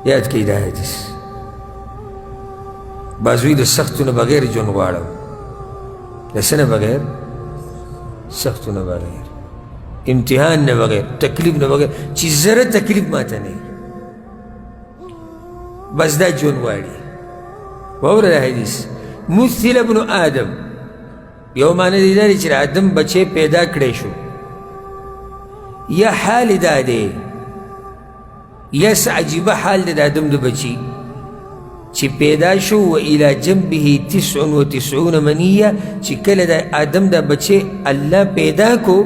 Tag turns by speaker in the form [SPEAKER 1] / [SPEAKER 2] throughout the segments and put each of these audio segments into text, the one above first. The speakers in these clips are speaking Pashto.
[SPEAKER 1] یاد کړئ دا حدیث. بعض وایي د سختو نه بغیر ژوند غواړم، د څه نه بغیر؟ سختو نه بغیر، امتحان نه بغیر، تکلیف نه بغیر، چې زره تکلیف ماته نه، بس دا ژوند غواړي. واوره دا حدیث. مثل ابن آدم، یو معنی دی دا دی چې آدم بچی پیدا کړی شو، یا حال دا دی، یا څه عجیبه حال دی د آدم د بچي چې پیدا شو، و الی جنبه 99 منیه، چې کله د آدم د بچی الله پیدا کو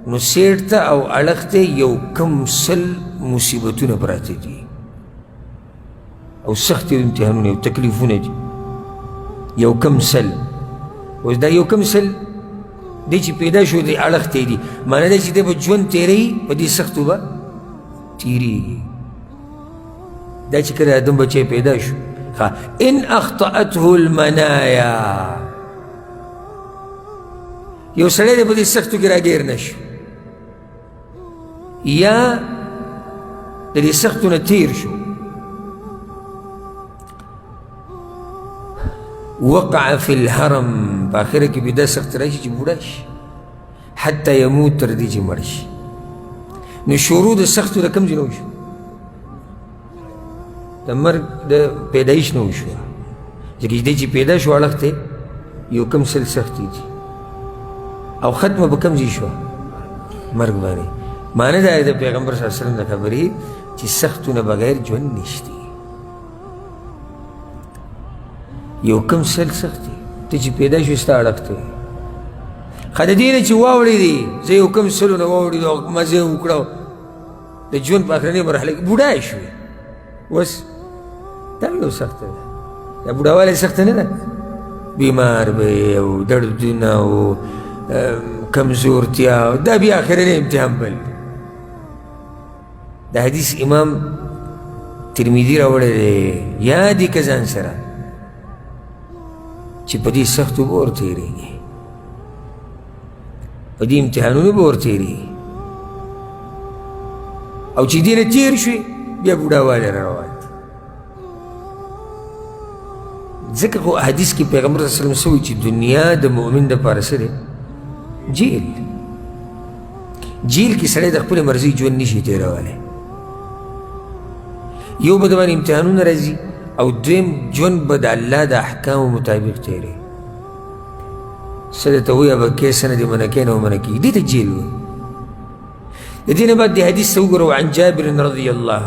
[SPEAKER 1] نو سیټ ته او اړخ ته یو کم 100 مصیبتونه پراته دي او سختې امتحانونه او تکلیفونه دي، یو کم 100. اوس دا یو کم 100 دی چې پیدا شو دی اړخ ته دي، معنی دا چې دی به ژوند تېروي، په دې سختو به تېرېږي. دا چې کله آدم بچی پیدا شو، ان اخطأته المنایا، یو سړی دی په دې سختو کې راګیر نه شو، یا د دې سختو نه تېر شو، وقع فی الهرم، په آخره کې به دا سخت راشي چې بوډا شي، حتی یموت، تر دې چې مړ شي. نو شروع د سختو د کوم ځای نه وشو؟ د مرګ د پیدایش نه وشوه، ځکه چې دی چې پیدا شو اړخ ته یو کم 100 سختې دي، او ختمه په کوم ځای شوه؟ مرګ باندې. معنی دا د پیغمبر صلی الله علیه وسلم د خبرې چې سختو نه بغیر ژوند نشته. یو کم 100 سختې ته چې پیدا شوې ستا اړخ ته، ښه د دې نه چې واوړې دي، زه یو کم 100 نه واوړې او مزه یې وکړه، د ژوند په اخرنۍ مرحله کې بوډا شوې، اوس دا یو سخته ده، دا بوډاوالی سخته نه ده، بیمار به یې او دردونه او کمزورتیا، دا بیا اخرنی امتحان بل. د حدیث امام ترمذي راوړی دی، یاد یې که ځان سره چې په دې سختو به ور تېرېږي، په دې امتحانونو به ور تېرېږي، او چې دې نه تېر شوې بیا بوډاوالی را روان دی. ځکه خو حدیث کې پیغمبر صلی الله علیه وسلم څه وایي چې دنیا د مؤمن دپاره څه دی؟ جیل. جیل کې سړی د خپلې مرضي ژوند نشي تېرولی، یو به د باندې امتحانونه راځي، او دویم ژوند به د الله د احکامو مطابق تېروي. څه درته وایي به کې، څه نه دې منع کوي نه منع کېږي، دې ته جیل وایي. د دې نه بعد د حدیث ته وګوره، عن جابر رضی الله